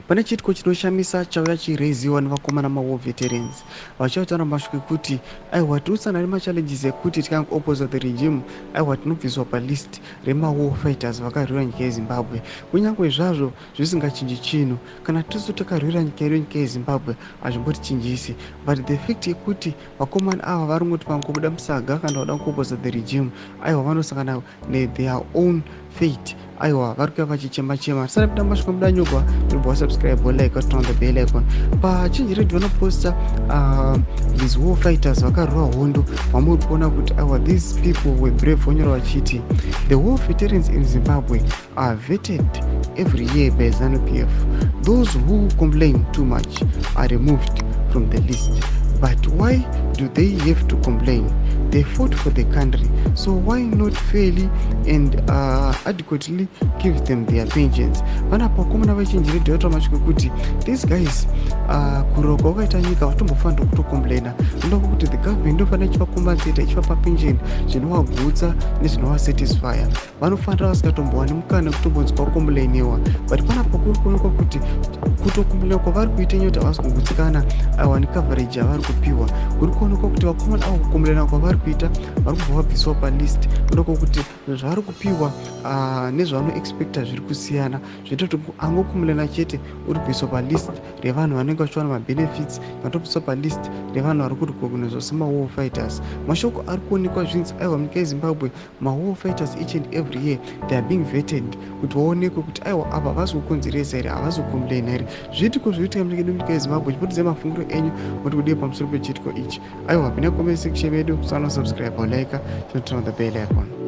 Pane chiitiko chinoshamisa chauya chichireiziwa nevakomana mawar veterans vachivautaura mashoko ekuti aiwa, tiri nemachallenges ekuti tikangoopposa the regime, aiwa, tinobviswa palist remawar fighters vakarwira nyika yeZimbabwe. Kunyange zvazvo zvisingachinji chinhu, kana tisu takarwira nyika yedu, nyika yeZimbabwe, hazvimbotichinjisi. But the fact yekuti vakomana ava vari ngoti vangobuda musaga kana vada kuopposa the regime, aiwa, vanosangana netheir own fate. Aiwa, vari kuya vachichema chema. Tisati pinda masvika mudanyugwa, tobva wasubscribe, like, turn on the bell icon. Pachinji redu vanoposta these war fighters vakarwa hondo vamuri kuona kuti aiwa, these people were brave. Vonyora vachiti the war veterans in Zimbabwe are vetted every year by ZANU PF. Those who complain too much are removed from the list. But why do they have to complain? They fought for the country, so why not fairly and adequately give them their pensions? Vanapa vakomana vachinji redio vataura mashoko ekuti these guys, kurwa kwakaita nyika, vatombofanira kutocomplaina noda kuti the government inofanira ichivacompensata, ichivapa pension zvinovagutsa nezvinovasatisfya. Vanofanira vasingatombowani mukana wekutombonzwa kucomplainiwa. But panapa kuri kuonekwa kuti kutocomplaina kwavari kuita nyota havasi kugutsikana, aiwa, necoverage yavari kupiwa. Kuri kuonekwa kuti vakomana avo, kucomplaina kwavari kuita, vari kubva vabviswa palist noda kwokuti zvavari kupiwa nezvavanoexpecta zviri kusiyana. Zvinoita kuti angocomplaina chete, uri kubviswa palist revanhu vanenge vachiwana mabenefits, vatobviswa palist revanhu vari kurecognizwa semawar fighters. Mashoko ari kuonekwa zvinzi aiwa, munyika yeZimbabwe mawar fighters, each and every year they are being vetted kuti vaonekwe kuti aiwa, ava havasi kukonzeresa here, havasi kucomplaina here. Zviitiko zviri kuitika munyika yedu, munyika yeZimbabwe. Chipotedzai mafungiro enyu, moti kudii pamusoro pechiitiko ichi? Aiwa, pinda comment section yedu, subscribe, like, turn on the bell icon.